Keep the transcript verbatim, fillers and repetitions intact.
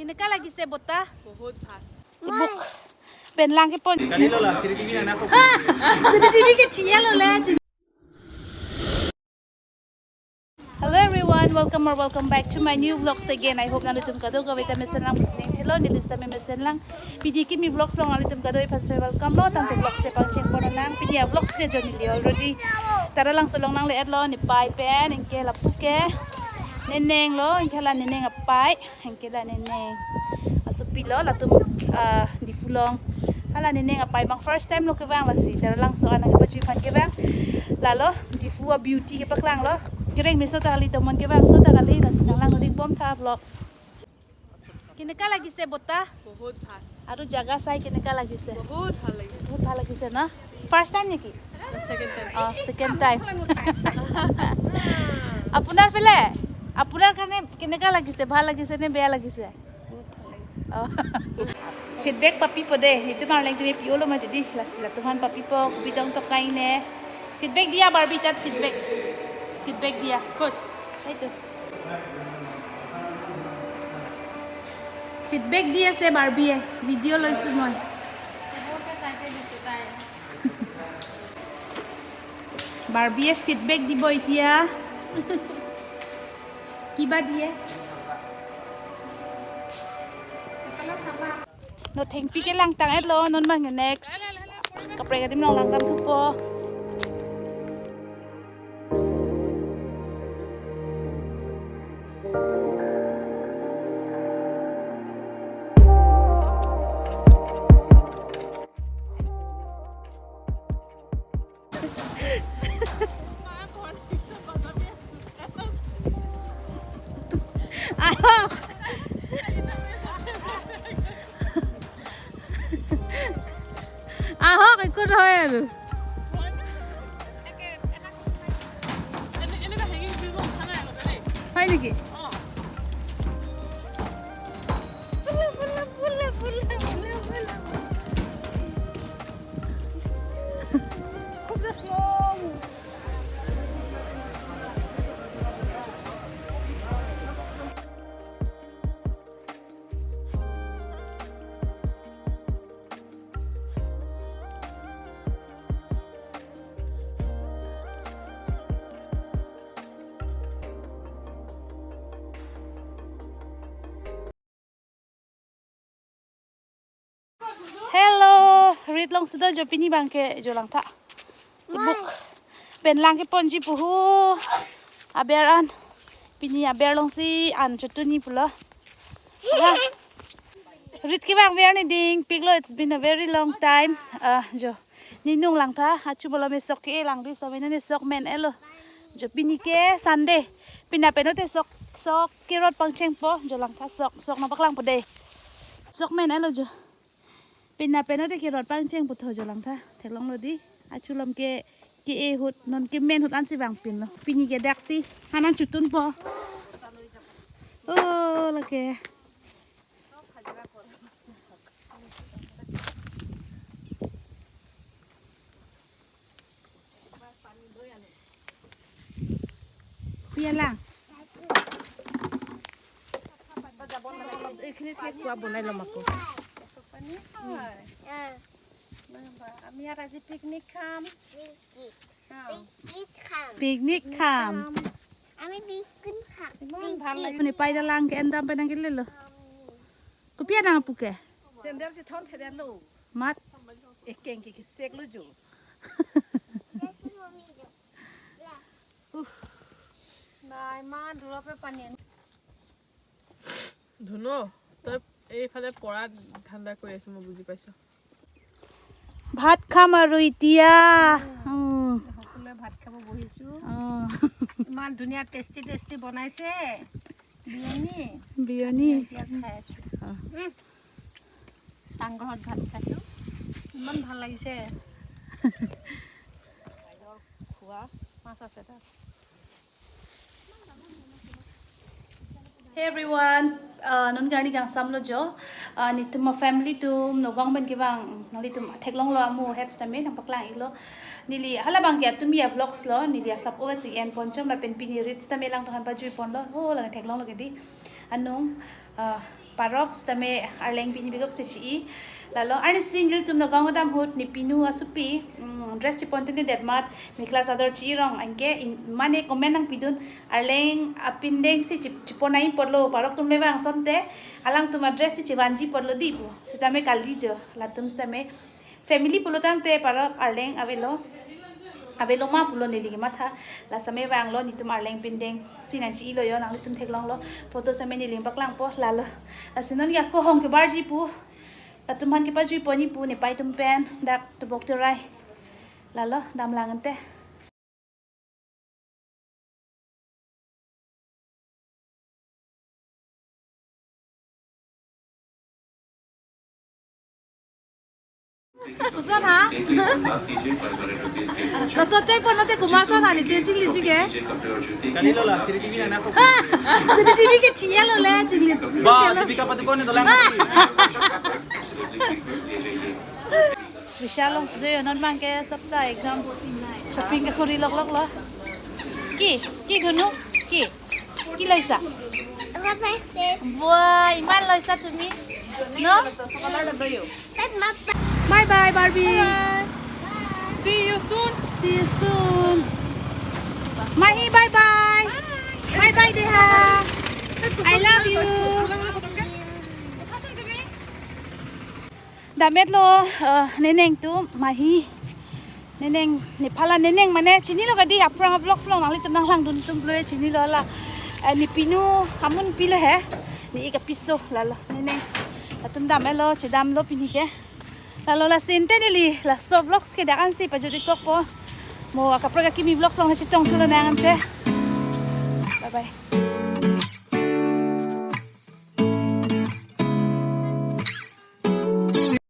কেনেকা লাগিছে বতাহ? বহুত ভাল। Tibuk pen lang kepon. Kali lo la, Sri Devi na nako. Sri Devi ke thiya lo le. Hello everyone, welcome or welcome back to my new vlogs again. I hope nanglitum kadokave ta mesen lang, mesen thelo, neli sita me mesen lang. Pini kimi vlogs along nanglitum kadokave aphan welcome lo, tangte vlogs te pangcheng pon nang. Pini a-vlogs ke jo neli already Taralangso along nangle-et lo, ne pai pen, anke lapu ke neneng lo, anke la neneng apai, anke la neneng asopi lo, latum, ah, Diphu along. Hala neneng apai abang first time lo kevang, lasi Taralangso an nangkepajui aphan kevang. Lalo Diphu a-beauty kepaklang lo. Kereng meso ta kali, tomon kevangso ta kali, lasi nanglang ring bom tha vlogs. কেনেকা লাগিছে বতাহ? বহুত ভাল। আৰু জাগা চাই কেনেকা লাগিছে? বহুত ভাল লাগিছে। বহুত ভাল লাগিছে ন? First time নেকি? Second time। অ, second time। আপোনাৰ ফালে, আপোনাৰ কাৰণে কেনেকা লাগিছে? ভাল লাগিছে নে বেয়া লাগিছে? বহুত ভাল লাগিছে। অ। Feedback papipo de, nelitum arleng tumi pi-o lo mati di, lasi latum aphan papipo, kopi tong tok kai ne. Feedback diya Barbie, tat feedback. Feedback diya. Kot? Itu. Feedback di ase Barbie-e, video loisu moi. Barbie-e feedback dibo etiya. Kiba diye? No thengpi ke langtang-et lo, non bang next kaprek adim along langdam thupo. আহক। আহক, একো নহয় আৰু। হয় নেকি? খুব যে শ্লং। Hello, rit alongsi do jo pini abangke jo langtha. Tibuk pen lang keponji puhu. Aber an. Pini aber alongsi an chotuni pulo. Ha. Rit kevang ver ni dingpiklo, it's been a very long time. Ah, jo. Ninung langtha, achu bolo me sok ke lang di, so ne sok men-et lo. Jo pini ke Sunday. Pina peno te sok, sok kerot pangchengpo, jo langtha sok, sok nangpaklangpo de. Sok men-et lo jo. Pina peno te kerot pangcheng putho jo langtha. Theklonglo di. Achu alam ke ke-e ahut, non kemen ahut ansi vangpinlo. Pini ke daksi. Hanan chotunpo. Oh, lake. Kuya lang. এইখিনিত খোৱা বনাই ল'ম আকৌ। পানী হয়। আমি ইয়াত আজি পিকনিক খাম। পিকনিক। অ। পিকনিক খাম। পিকনিক খাম। আমি পিকনিক খাম। ইমান ভাল লাগে। আপুনি পাইডাল আংকে এন দাম পেনাং কিলে লো। Kopi anang apuke? Sandal si thon thedetlo. Mat. Ekeng ki kisek lo jo. নাই, ইমান দূৰৰ পৰা পানী আনি। ধুনু, তই এইফালে পৰা ধান্দা কৰি আছ, মই বুজি পাইছো। ভাত খাম আৰু এতিয়া। উম। উম। সকলোৱে ভাত খাব বহিছো। অ। ইমান ধুনীয়া টেষ্টি টেষ্টি বনাইছে বিৰিয়ানী। বিৰিয়ানী। এতিয়া খাই আছো। অ। উম। পাকঘৰত ভাত খাইছো। ইমান ভাল লাগিছে। খোৱা মাছ আছে তাত। Hey everyone, uh, non karni kangsam lo jo. Uh, nelitum a-family atum nobang pen kevang, nanglitum theklonglo amu het sitame nangpaklang-iklo. Neli halabangke atum ya vlogs lo, neli asap ove ching en ponchom lapen pini rit sitame lang tohan pajui ponlo. Ho lang theklonglo ke di. Anung, uh, Parok sitame arleng pini bikok si chi-i. Lalo arnisi nelitum Nagaon kedam ahut ne pinu asopi, mm, dress chipon tene detmat mekhela chador chi-i rong anke in, mane comment nangpidun arleng apindeng si chip-, chipon nangji apotlo, parok atum le vang asonte alangtum adress si chivanji apotlo di pu. Sitame kali jo, latum sitame family pulo tangte parok arleng avelo, avelo ma pulo neli kematha. La sitame vanglo, netum arleng pindeng si nangchi-ilo jo, nanglitum theklonglo, photo sitame neli paklangpo. Lalo, lasi non ke ako hong kebarji pu, latum aphan kepajui ponji pu, nepei atum pen dak tebok terai. Lalo damlang ante. Koson ha? Laso chai pon lote komat ason ha, neli chinglijik ke. Kalilo la, C C T V na nako. Ah, C C T V ke thiya lo le, chingli. Ba, Deepika Padukone dolang. Vishal along si do jo, non abang ke sabta ekdom shopping ke kori loklok lo. Ki, ki Gunu, ki, ki loisa? Bua, iman loisa tumi? No? Bye bye, Barbie. See you soon. See you soon. Mahi, bye bye. Bye bye, Deha. I love you. Dam-etlo, eh, Neneng atum, Mahi. Neneng, nephan la Neneng mane chinilo kadi, aphrang vlogs along nanglitum nanglangdun atum pulo chinilo la. Eh, ne pinu amunpi lo he. Ne ik apiso lalo, Neneng. Latum dam-etlo, chedamlo pini ke. Lalo lasi ante neli laso vlogs ke dak ansi pajut-ik kokpo. Mo akaprek akimi vlogs along chetong thulo nang ante. Bye bye.